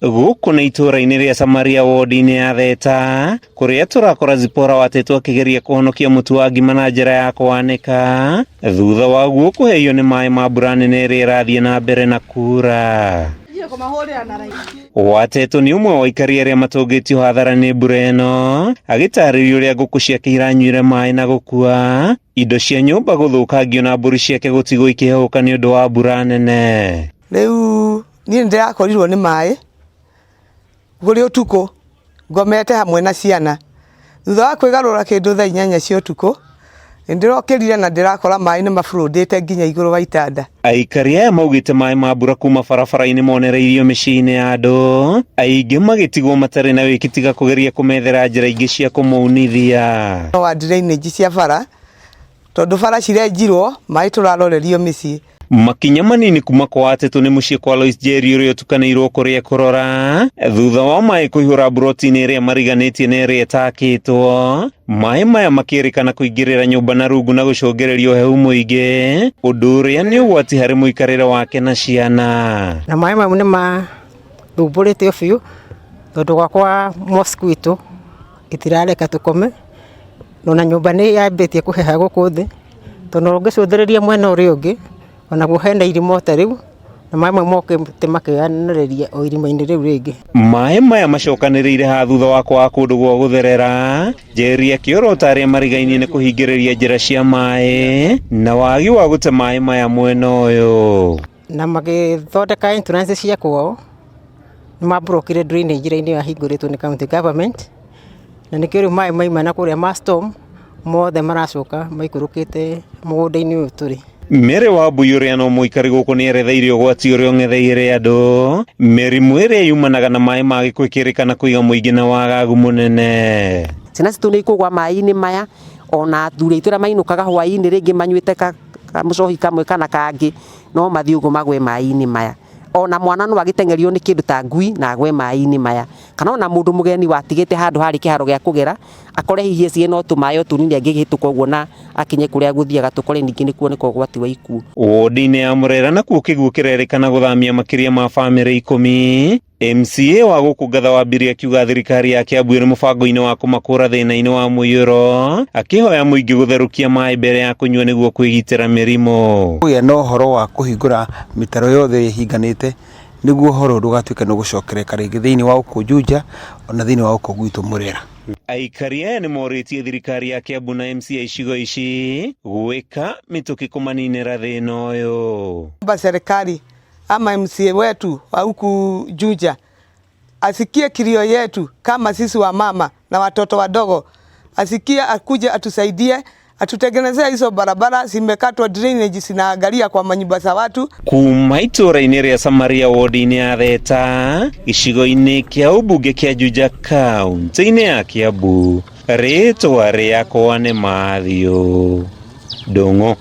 Gũkũ nĩ itũũra-inĩ rĩa Samaria wodi-inĩ ya Theta kũrĩa tũrakora Zipora watetwo akĩgeria kũhonokia mũtu wa ngima na njĩra ya kũwanĩka thutha waguo kũheio nĩ maĩ ma mbura nene ĩrĩa ĩrathiĩ na mbere na kura. Watetwo nĩ ũmwe wa aikari arĩa matũngĩtio hathara nĩ mbura ĩno agĩtarĩria ũrĩa ngũkũ ciake iranyuire maĩ na gũkua indo cia nyũmba gũthũkangio na mbũri ciake gũtigwo ikĩhehũka nĩ ũndũ wa mbura nene. Rĩu niĩ nĩ ndĩrakorirwo nĩ maĩ kũrĩ ũtukũ ngomete hamwe na ciana. Thutha wa kwĩgarũra kĩndũ thaa 8 cia ũtukũ, nĩ ndĩrokĩrire na ndĩrakora maĩ nĩ mafloodĩte nginya igũrũ wa itanda. Aikari aya maugĩte maĩ ma mbura kuma barabara-inĩ monereirio mĩciĩ-inĩ ya andũ aingĩ magĩtigwo matarĩ na wĩki tiga kũgeria kũmethera njĩra ingĩ cia kũmaunithia. Wa drainage cia bara, tondũ bara cirenjirwo maĩ tũrarorerio mĩciĩ. Makinya manini kuma kwa Watetũ nĩ mũciĩ kwa Lois Njeri ũrĩa ũtukanĩirwo kũrĩa kũrora thutha wa maĩ kũihũra mburoti-inĩ ĩrĩa mariganĩtie na ĩrĩa ĩtakĩtwo. Maĩ maya makĩrĩkana kũingĩrĩra nyũmba na rungu na gũcũngĩrĩria ũhehu mũingĩ, ũndũ ũrĩa nĩ ũgwati harĩ mũikarĩre wake na ciana. Na maĩ mau nĩ mathumbũrĩte biũ tondũ gwakwa mosquito itirareka tũkome ona nyũmba nĩ yambĩtie kũheha gũkũ thĩ tondũ ũngĩcũthĩrĩria mwena ũrĩa ũngĩ onaguo hena irima o ta rĩu na maĩ mau mokĩte makeyanĩrĩria o irima-inĩ rĩu rĩngĩ. Maĩ maya macokanĩrĩire ha thutha wa kwaga kũndũ gwa gũtherera. Njeri akĩorota arĩa marigainie nĩ kũhingĩrĩria njĩra cia maĩ na wagi wa gũte maĩ maya mwena ũyũ. Na magĩthondeka entrance cia kwao nĩ mabrokire drainage ĩrĩa yahingũrĩtwo nĩ county government na nĩkĩo rĩu maĩ maima na kũrĩa ma storm mothe maracoka maikũrũkĩte mũgũnda-inĩ ũyũ tũrĩ. Mary Wambui ũrĩa no mũikari gũkũ nĩ eretheire ũgwati ũrĩa ũng'etheire andũ mĩrimũ ĩrĩa yumanaga na maĩ ma gĩko ĩkĩrĩkana kũiga mũingĩ na wagagu mũnene. Ciana citũ nĩ ikũgwa maĩ-inĩ maya ona athuri aitũ arĩa mainũkaga hwaĩ-inĩ rĩngĩ manyuĩte kamũcohi kamwe kana kangĩ no mathiĩ ũguo magwe maĩ-inĩ maya. Ona mwana no agĩteng'erio nĩ kĩndũ ta ngui na agwe maĩ-inĩ maya. Kana ona mũndũ mũgeni watigĩte handũ harĩ kĩharo gĩa kũgera akore hihi ecirie no tũmaĩ o tũnini angĩhĩtũka ũguo na akinye kũrĩa agũthiaga tũkore ningĩ nĩ kuoneka ũgwati wa ikuũ. Wodi-inĩ ya Murera nakuo kĩguũ kĩrerĩkana gũthamia makĩria ma bamĩrĩ 10. MCA wa gũkũ Ngatha wa Mbiri akiuga thirikari ya Kiambu ĩrĩ mũbango-inĩ wa kũmakũra thĩna-inĩ wa mũiyũro, akĩhoya mũingĩ gũtherũkia maĩ mbere ya kũnyua nĩguo kwĩgitĩra mĩrimũ. Kũgĩa na ũhoro wa kũhingũra mĩtaro yothe ĩhinganĩte nĩguo ũhoro ndũgatuĩke nĩ ũgũcokereka rĩngĩ thĩinĩ wa gũkũ Juja ona thĩinĩ wa gũkũ gwitũ Murera. Aikari aya nĩ morĩtie thirikari ya Kiambu na MCA icigo ici gwĩka mĩtũkĩ kũmaninĩra thĩna ũyũ. Serikali ama MCA wetu wa huku Juja asikie kilio yetu kama sisi wa mama na watoto wadogo, asikie akuje atusaidie, atutengenezee hizo barabara zimekatwa, drainage zinaangalia kwa manyumba za watu. Kuma itũũra-inĩ rĩa Samaria wodi-inĩ ya Theta gĩcigo-inĩ kĩa ũmbunge kĩa Juja kaunti-inĩ ya Kiambu, rĩtwa rĩakwa nĩ Matthew Ndung'u.